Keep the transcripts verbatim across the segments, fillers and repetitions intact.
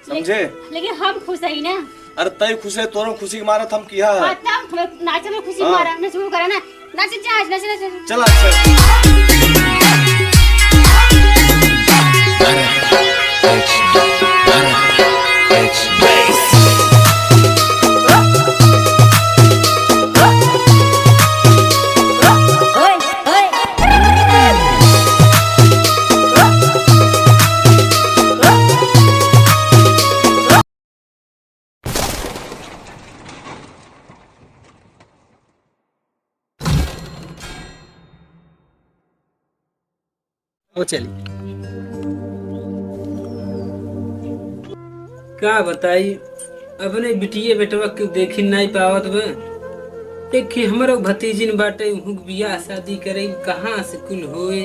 समझे? लेकिन हम खुश हई ना। अरे तय खुश है, तोरो खुशी के मारत हम किहा है। हाँ, तब हमें नाचे में खुशी हाँ। मारा, नाचे में करा ना। नाचे जा, नाचे, नाचे। चला, चल। ओ चली। का बताई, अपने बिटिया बेटवा के देखी नाई पावत बा। देखी हमरो भतीजिन बाटे, उहुक बियाह शादी करे, कहाँ से कुल होए।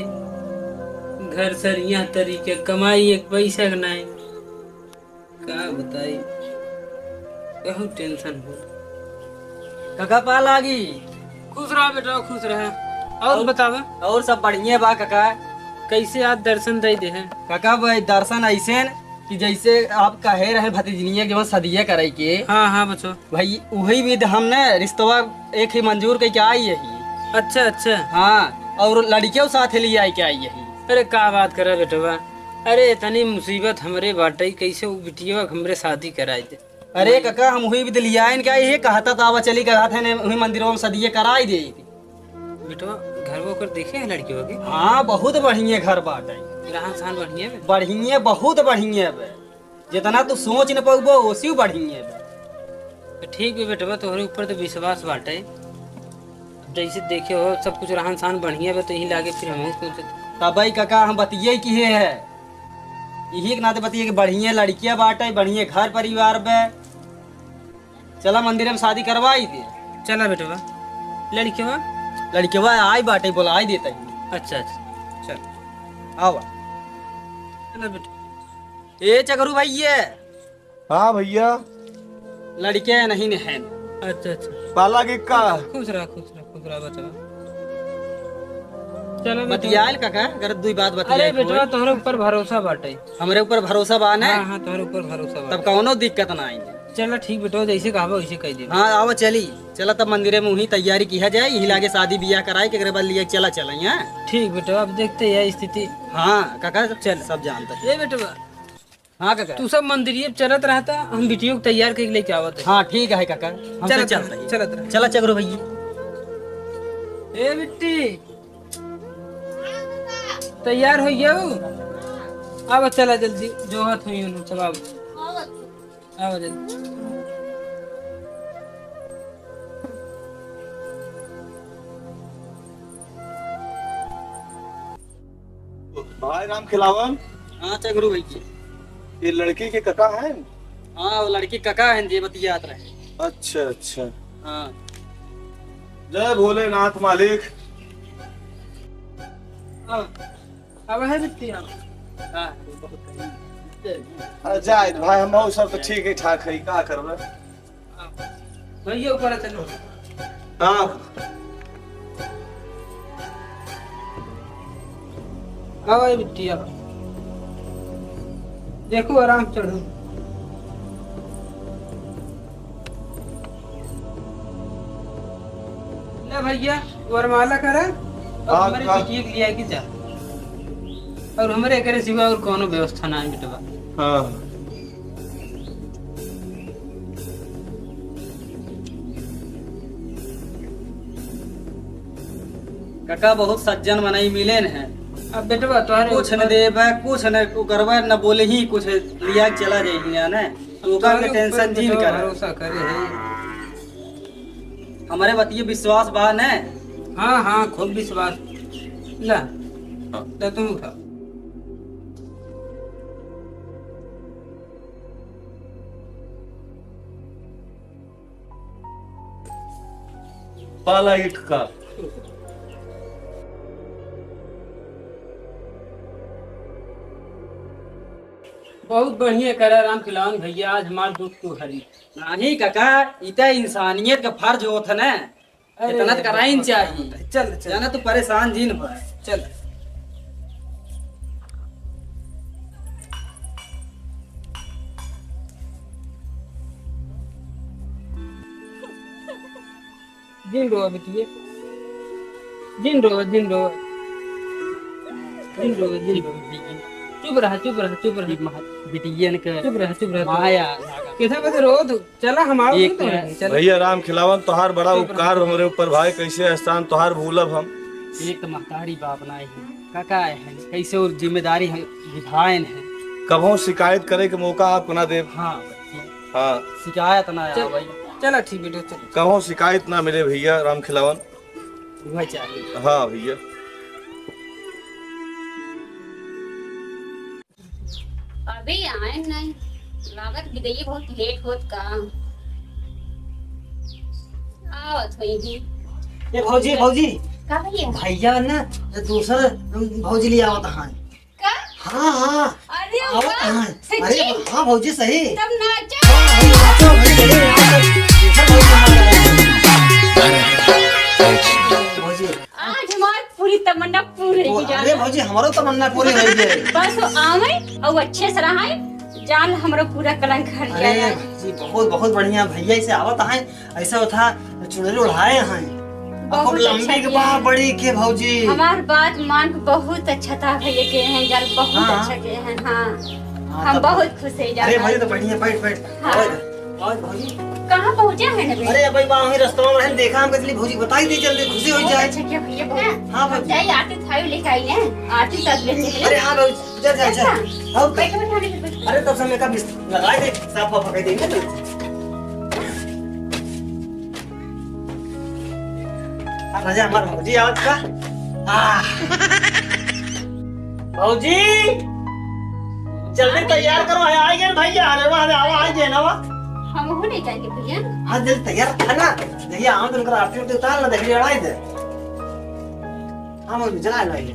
घर सरिया तरीके, कमाई एक पैसा के नाई। का बताई, बहुत tension हो। काका पा लागी। खुश रहा बेटा, खुश रहा। और और बतावा? और सब बढ़िया बा काका। कैसे आज दर्शन दे दे हैं? काका भाई दर्शन ऐसे न कि जैसे आप कहे रहे भतीजनिया के जवन सदिया करे के। हाँ, हाँ बच्चो। भाई उही विध हमने रिश्तवा एक ही मंजूर कइ के आई यही। अच्छा, अच्छा। हाँ, और लड़कियों साथ ले आई के आई यही। अरे का बात करे बेटवा, अरे इतनी मुसीबत हमरे बाटे, कैसे उ बिटिया के हमरे शादी कराई दे। अरे काका, हम उही विध लियाइन का, ये कहता तो आवा चली कहत है ने, उही मंदिरों में सदिये कराई दे। बेटवा, घर वो कर देखे है लड़कियों के? हाँ, बहुत बढ़िया घर बाटे। रहन सहन बढ़िया बे? बढ़िया, बहुत बढ़िया बे। जितना तू सोच न पउबो, ओसी बढ़िया बे। तो ठीक बे बेटवा, तोहरे ऊपर तो विश्वास बाटे। अब जैसे देखे हो, सब कुछ रहन सहन बढ़िया बे, तो यही लागे फिर हमहूँ सोचे। तबई काका, हम बतिये किहे है। यही के नाते बतिये कि बढ़िया लड़किया बाटे, बढ़िया घर परिवार बे। चला मंदिर में शादी करवाई दे। चला बेटवा। लड़किया? लड़किया आई बाटे, बोलाई देता ही। अच्छा, अच्छा। चल। आवा। चला बेटा। ए चकरू भैया। हाँ भैया। लड़के नहीं ने हैं। अच्छा, अच्छा। पाला के का? खुश रहा, खुश रहा, खुश रहा बचवा। चलो बेटा। बतियाल काका, अगर दुई बात बतियाल अरे बेटवा, कोई। तोहरे ऊपर भरोसा बाटे। हमरे ऊपर भरोसा बा ने? हाँ, हाँ, तोहरे ऊपर भरोसा बाटे। तब कौनो दिक्कत ना आई। चला ठीक बेटवा, जैसे कहबा वैसे कह देबे। हाँ, आवा चली। चला तब मंदिरे में उही तैयारी किहा जाए, यही लागे शादी बियाह कराए के, एकरे बाद लिए चला, चला यहाँ। ठीक बेटवा, अब देखते हैं स्थिति। हाँ काका, चल। सब जानता है। ए बेटवा, हाँ काका। तू सब मंदिरिये पे चलत रहता, हम बिटियो के तैयार करके लेके आवत है। हाँ ठीक है काका, हम चलत चलता रह, है। चलत रह। चला चकरू भैया। ए बिट्टी, तैयार हो गयो? अब चला जल्दी, जो हाथ हुई उन्हों सब आव। आव जल्दी। भाई राम खिलावन। हाँ चकरू भैया। ये लड़की के काका हैं? हाँ, वो लड़की काका हैं, जे बतियात रहे। अच्छा, अच्छा। हाँ। जय भोलेनाथ मालिक। हाँ, अब है बिट्टी, हाँ। हाँ, बहुत है। आ, जाए भाई, हम सब तो ठीक ही ठाक है, का करबे? भैया ऊपर चलो। हाँ। आवा ये बिट्टी, आवा। देखो, आराम से चढ़ो। ले भैया, वरमाला करा और हाँ, हमरे हाँ। बिटिया के लिए आके जा। और हमरे एकरे सिवा और कोनो व्यवस्था ना है बेटवा। हाँ। काका, बहुत सज्जन मनई मिले न हैं। अब बेटवा, तोहरे कुछ न ऊपर देबे, कुछ न करबे, न बोले ही कुछ लिया के चला जाई हियाँ ने। तो ओका के तोहरे ऊपर tension जिन बेटवा कर। भरोसा करे है। हमरे बतिये विश्वास बा ने? हाँ, हाँ, खूब विश्वास। ला, हाँ। ला तुम उठा। पाला इठ का। बहुत बढ़िया करा राम खिलावन भैया, आज हमार दुख तू हरी। नाही काका, ई त इंसानियत का फर्ज होत है ना। अरे, इतना तो कराइन चाहिए। चल, चल। जाना तू परेशान जिन हो। चल। जिन रोवा बिटिया, जिन रोवा, जिन रोवा, जिन रोवा, जिन रोवा। चुप रहा, चुप रहा, चुप रहा। बिटियन के चुप रहा, चुप रहा। माया लागल। कैसे, कैसे रो तू? चला, हम आओ एक नहीं तो मिनट। नहीं, चला। भैया राम खिलावन, तोहार बड़ा चुप रहा। उपकार हमरे ऊपर भाई, कैसे एहसान तोहार भूलब हम? एक तो महतारी बाप ना है, काका है, कैसे और जिम्मेदारी है निभाएन है। कबहूँ शिकायत करे के मौका आपको ना देब। हाँ, हाँ। शिकायत ना चल, आवे। चला ठीक बेटा, चल। कबहूँ शिकायत ना मिले भैया राम खिलावन। वह चाहिए। हाँ भैया। अबे आए नहीं, लागत बिदैये बहुत लेट होत का। आवत होई ही। ए भौजी, भौजी। का भैया? भैया ना, दूसर भौजी ले आवत हैं। का? हाँ, हाँ। अरे आवत वाह, हैं। सच्ची? अरे हाँ भौजी, सही। तब नाचा। हाँ, हाँ, नाचो भाई, अरे यार, दूसर भौजी आ रहे हैं। भौजी, आज हमार पूरी तमन्ना पूरी तो, होई जाए। अरे भौजी, हमरो तमन्ना पूरी होई जाए। बस वो आवे और अच्छे से रहे, जान हमरो पूरा कलंक हट अरे जाए। जी, बहुत, बहुत बढ़िया भैया, इसे आवत हैं, ऐसा होता चुनरी ओढ़ाए हैं। बहुत खूब लंबी अच्छा के किया। बाह बड़ी के भौजी। हमार बात मान के बहुत अच्छा था भैया के हैं, जान बहुत हाँ। अच्छा के हैं, हाँ। हाँ, हम तब बहुत खुश है जान। अरे भाई, तो बढ़िया, बैठ, बैठ। हाँ। और, और भौजी? कहाँ पहुँचा है ना बेटा? अरे भाई, वहाँ ही रास्ता में हमने देखा, हम कहते भौजी बताई दे जल्दी, खुशी हो बहुत जाए। अच्छा किया भैया, बहुत। हाँ, भौजी। जाइए, आरती थाई लेके आई है, आरती कर लेते हैं। अरे हाँ भौजी, जा, जा, जा। अच्छा। और बैठो, बैठो, आने दो, बैठो। अरे तब समय का बिस्तर लगा दे, साफ वाफ कर देंगे। आ, राजा हमार भौजी आवत का? आ। भौजी, जल्दी तैयार करो, आ, आ गए भैया, अरे वाह, अरे आवा, आ गए ना, वाह। हम हो नहीं जाएंगे भैया। हाँ, जल्दी तैयार था ना, भैया, आवा तो उनका आरती उरती उतार ना, देखिए, अड़ाई दे। हाँ, मम्मी, चला, चला, चला।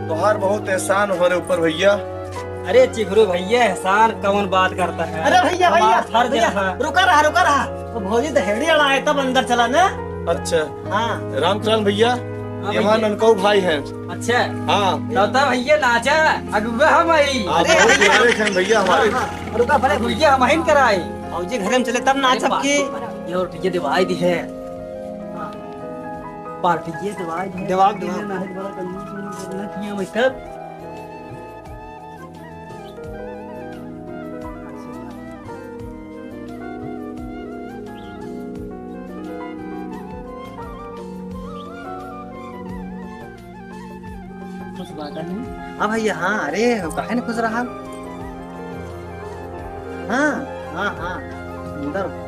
तोहार बहुत एहसान हो रे ऊपर भैया। अरे चिघरू भैया, एहसान कौन बात करता है? अरे भैया, भैया, हमारा फर्ज भैया, था। रुका रहा, रुका रहा। वो भौजी तो हेड़ी अड़ा है, तब अंदर चला ना। अच्छा। हाँ। रामचरण भैया, हाँ ये हमार भैया। ननकऊ भाई हैं। अच्छा। हाँ। तब तो भैया नाचा, अगुआ हम आई। हाँ, अरे, बहुत अरे, प्यारे हैं भैया हमारे। हाँ, हाँ, रुका, भले भैया हम ही कराई। भौजी घरे में चले तब नाच अरे, सबकी। ये और ये दिवाई दी है। हाँ। पार्टी ये दवाई है। दवा, दवा। ना है, बड़ा कंजूस, ना किया मैं तब। खुश बात है। हाँ भैया, हाँ, अरे, काहे न खुश रहा? हाँ, हाँ, हाँ, अंदर।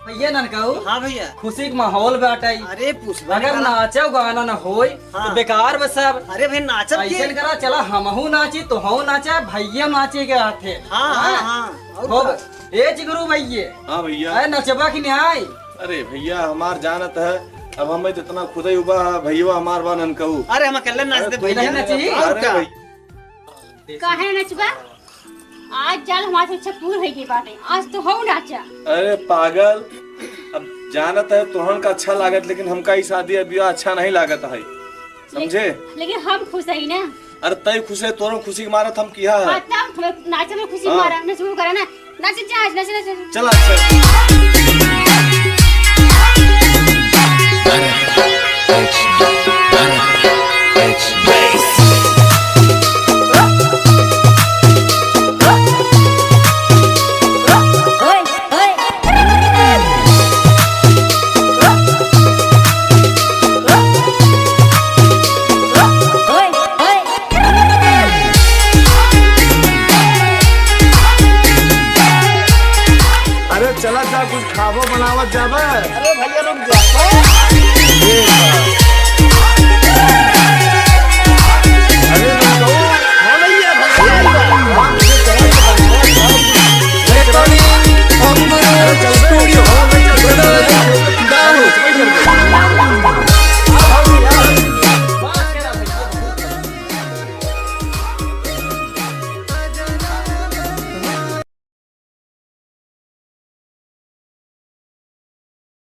भैया ननकाऊ, हाँ भैया। खुशी के माहौल बाटे। अरे पूछबा अगर करा। नाचो गाना न होई, हाँ। तो बेकार बा सब। अरे भाई नाचब की? ऐसन करा, चला हमहू नाची, तोहू नाचा, भैया नाचे के हाथे। हाँ, हाँ, हाँ। हाँ, और खूब। का? ए चिगरू भैया। हाँ भैया। अरे नचबा की नहीं आई? अरे भैया हमार जानत है, अब हमें तो इतना खुदे उबा है, भैया हमार बा ननकाऊ। अरे हम अकेले नाच अरे दे तू भैया। नहीं नची? और अरे का? भैया। काहे नचबा? आज जाल हमारे से अच्छा पूर है के बाटे, आज तो हो नाचा। अरे पागल, अब जानत है तोहन का अच्छा लागत, लेकिन हमका ई शादी अब ब्याह अच्छा नहीं लागत है, समझे? लेकिन हम खुश है ना। अरे तय खुश है, तोरो खुशी के मारत हम किया है। हाँ, तब हमें नाचे में खुशी हाँ। मारा, नचबो करा ना, नाच जा, नाच, नाच, नाच। चला, चल। अरे चला जा, कुछ खाबो बनावत जाबे। अरे भैया रुक जा।